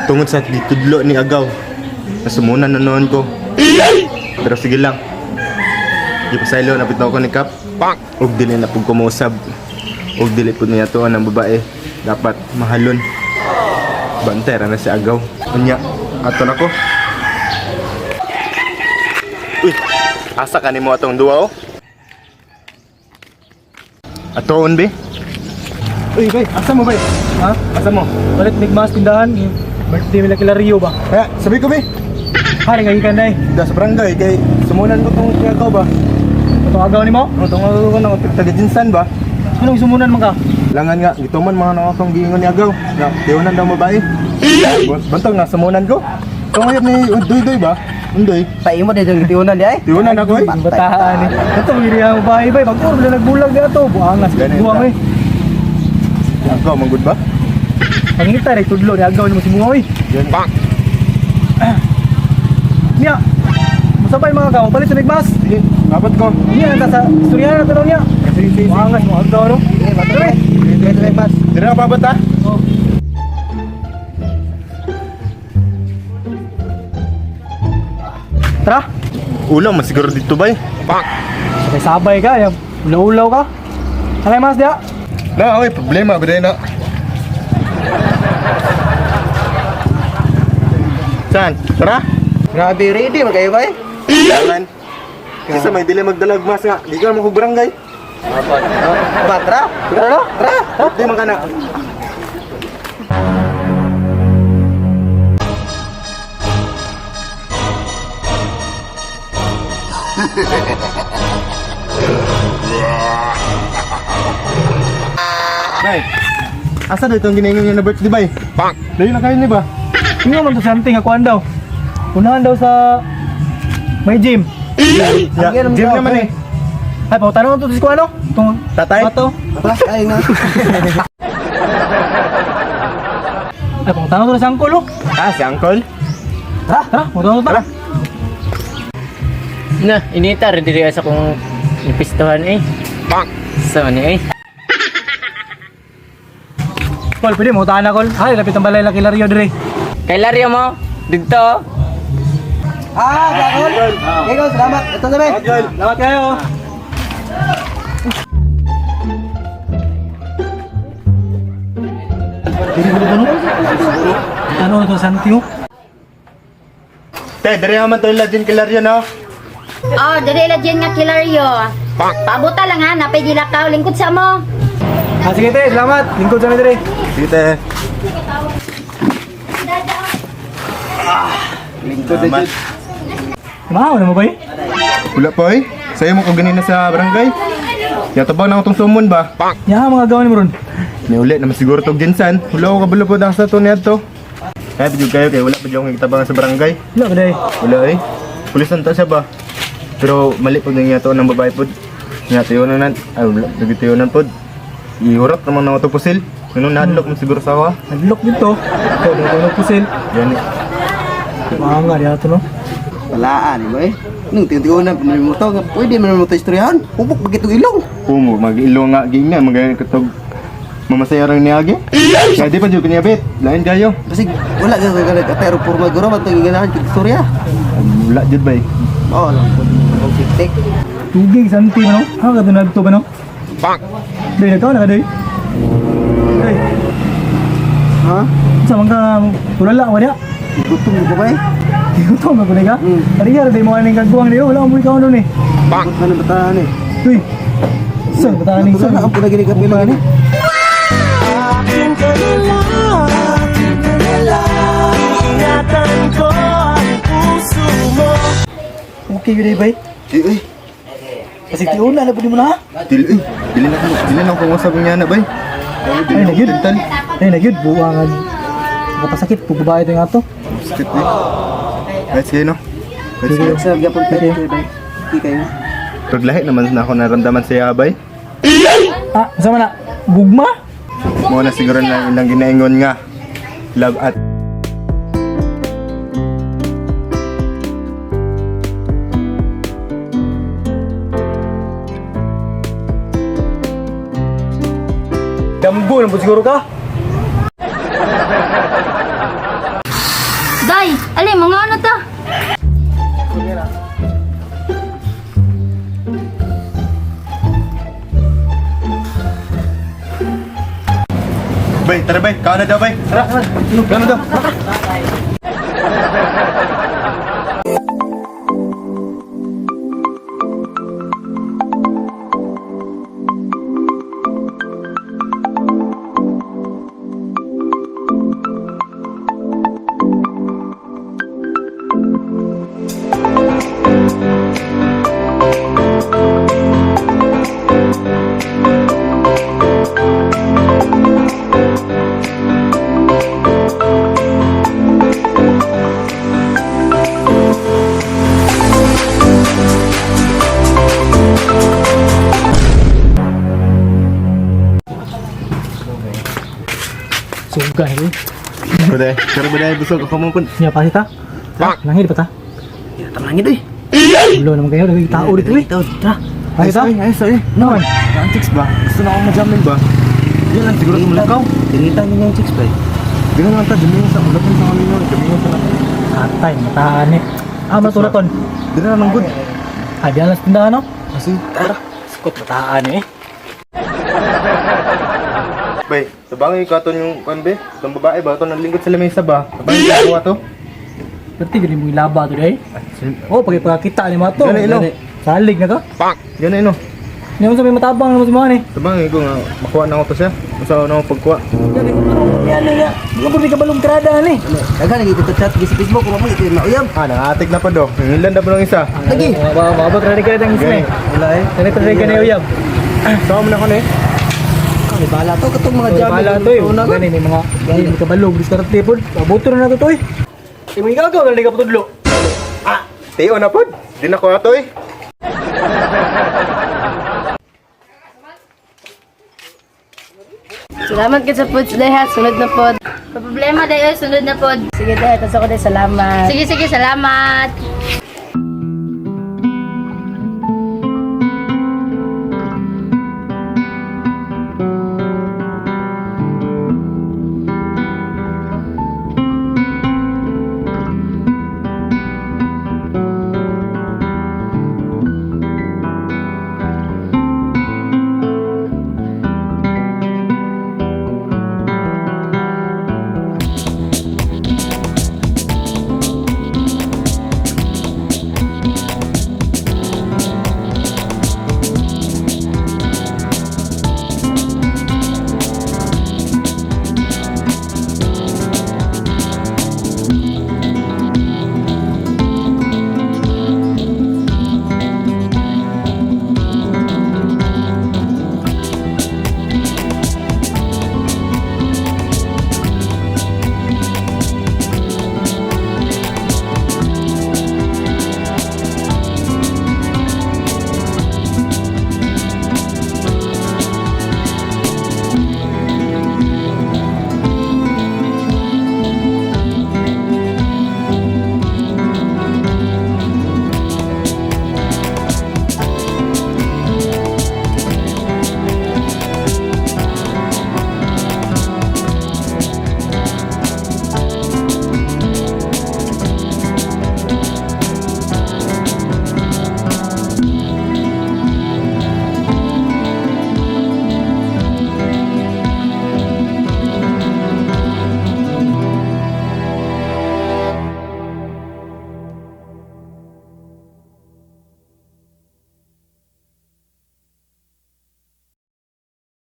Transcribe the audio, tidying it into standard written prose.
Tungod sa gitudlo ni Agaw. Nasumunan na noon ko. Pero sige lang. Gipasaylo na bitaw ko ni Kap. Ug dili na pud ko mousab. Ug dili pud niya tuon ang babae. Dapat mahalon. Bantay ra na si Agaw. Unya, ato na ko. Uy, asa ka nimo atong duwa oh? Atoon be? Uy, bay, asa mo bay? Ha? Asa mo? Balit migmas tindahan. Birthday nila kila Rio ba? Kaya, sabi ko be. Hari nga ikan day. Da sa barangay kay sumunan ko tong kay Agaw ba? Atong agaw nimo? Ano tong agaw ko nang taga Jinsan ba? Anong sumunan man ka? Langan nga, gituman mga nang akong giingon ni Agaw. Nga, tiwanan daw babae. Bantog na sumunan ko. Tong ayot ni Undoy Doy ba? Undoy. Paimo din yung gitiunan di ay. Tiwanan ako eh. Bataan eh. Ato giri ang babae bay. Bago wala nagbulag di ato. Buangas Ganun buang ta. eh. Agaw manggod ba? Pangita rek tudlo ni agaw nimo si bunga oy. Yan. Niya. Musabay mga kaw, palit sa migmas. Sige, dapat ko. Niya ta sa istorya na tanong niya. Sige, sige, sige. Buangas mo agaw no. Dire, dire pas. Dire ka paabot ha? Oh. Tara. Ulam man siguro dito bay. Sabay-sabay ka, yung ulaw-ulaw ka. Alay mas dia. Na, oy, problema ba na? Saan? Tara. Grabe ready man kayo bay. Langan. Kasi may dili magdalag mas nga. Di ka mo kog barangay. Ba tra? Tara no? Tara. Di man kana. Bay. Asa daw itong ginaingon niya na birthday bay? Bang! Layo na kayo ni ba? Ingo man to sa anting akuan daw. Unahan daw sa may gym. Yeah, gym naman eh. Ay, pautanong to sa ano? Tong Tatay? Bato. Ba ay na. Ay, pautanong to sa angkol oh. Ah, si Uncle? Tara, tara, pautanong to. Tara. Na, inita rin diri sa kong ipistuhan eh. So, ni eh. Kol, pwede mo na kol. Ay, lapit ang balay lang kila Rio dire. Kay Lario mo, dito. Ah, gagol. Gagol, salamat. Ito na bay. Uncle! Salamat kayo. Dili ko ano? Ano to sa anting oh? Te, dere naman to ila din kay Lario no? Oh, diri la dyan nga kilaryo. Pabuta lang ha, napay gilakaw lingkod sa mo. Ah, sige te, salamat. Lingkod sa mi dire. Sige te. Lingkod na jud. Maaw na mo bay? Wala pa eh. Sa'yo mo kung ganina sa barangay. Yatabaw na ako tong sumon ba? Ya, mga gawin mo ron. Niuli naman siguro tog ginsan. Wala ko kabalo po na sa to niya to. Kaya pa kayo kay wala pa jud akong gitabangan sa barangay. Wala ba day? Wala eh. Pulis ta siya ba? Pero mali pud nang to ng babae pod. Nga tiyonan nan. Ay wala nagtiyonan pod. Iurot naman na to pusil. Ano nahadlok man siguro sa ako. Ah. Naglock dito. Ito, dito na pusil. Gani. Mga nga, di ato no. Walaan mo eh. Nung tinunan pa man mo to, nga pwede man mo to istoryahan. Hubok bagitong ilong. Pumo mag-ilo nga gina magayon katog mamasaya rin niya agi. Kaya di pa jud kaniabit. Lain kayo. Basig wala ka ka nag-atero porma guro man tong ganahan kag istorya. Wala jud bay. Oh, lang po. Og tik. Tugig sa anti no? Ha, kato to ba no? Bang! Day, nagkaw na ka, day. Day, Ha? sa mga tulala, wala. Gutom mo ba eh? Gutom ako na ka. Mm. Ariya, day mo aning kagbuang niyo. Wala mo ikaw nun eh. Bang. Man ang bataan eh. Uy! Saan, bataan ning Wala ka pula gini kapila gini. Okay yun eh, bay. Eh, eh. Kasi tiuna na pwede mo na ha? Dili, eh. Dili na ako kung niya na bay. Dili Ay, na nagyud. dental. Ay, nagyud. Buangan. Kapasakit, pag babae ito yung ato. Sakit eh. Right, sige no. Right, sige. Sa gyapon pet bay. Di kayo. Paglahi naman na ako naramdaman sa iya bay. Ah, sama na. Gugma? Mo na siguro na ilang ginaingon nga. Love at Damgo na po siguro ka. Day, ali, mga ano ta? Bay, tara bay, kaon na daw bay. Tara, kaon na daw. Suga eh. Buday, tara buday, busog ako mo pun. Nya pa ta. Langit pa ta. Tamangin oy. Ulo naman kayo, naging tao dito eh. Tara. Ay ta. Ay, sorry. No. Ang chicks ba? Gusto na akong majamin ba? Yan lang siguro tumulakaw. Tingitan niya yung chicks ba? Di na lang ta, jamin sa ulapin sa kami nun. Jamin sa natin. Atay, mataan eh. Ah, matulaton. Di na lang good. Ah, di alas tindahan no? Kasi, tara. Skot mataan eh. Bay, sabangin ka to yung kanbe. Itong babae ba? Ito naglingkod sa lamesa ba? Sabangin ka kuha to. Pati gani mo ilaba to day. Oh, pagkita ni mga to. Gani, ino. Salig na ka. Yan na ino. Hindi mo sabi matabang naman si mga ni. Sabangin ko nga, makuha na ako to siya. Masa na ako pagkuha. Gani ko yan na. Di ka pa kabalong krada ni. Dagan lagi ko chat sa Facebook ko mo ito na uyab. Ah, nangatik na pa do. Yung ilan na pa ng isa. Lagi. Mabot ra ka tang isla. Gani. Wala eh. Gani tra ka na uyab. Sama mo na ako na eh. Kami bala to katong mga jamin. Bala to eh. Gani may mga gani kabalog diskarte pod. Mabuto na nato to eh. Imo igagaw na ka patudlo. Ah, tiyo na pod. Di na ko ato eh. Salamat ka sa food day ha. Sunod na pod. Problema dayo, sunod na pod. Sige day, tas ako day salamat. Sige, sige, salamat.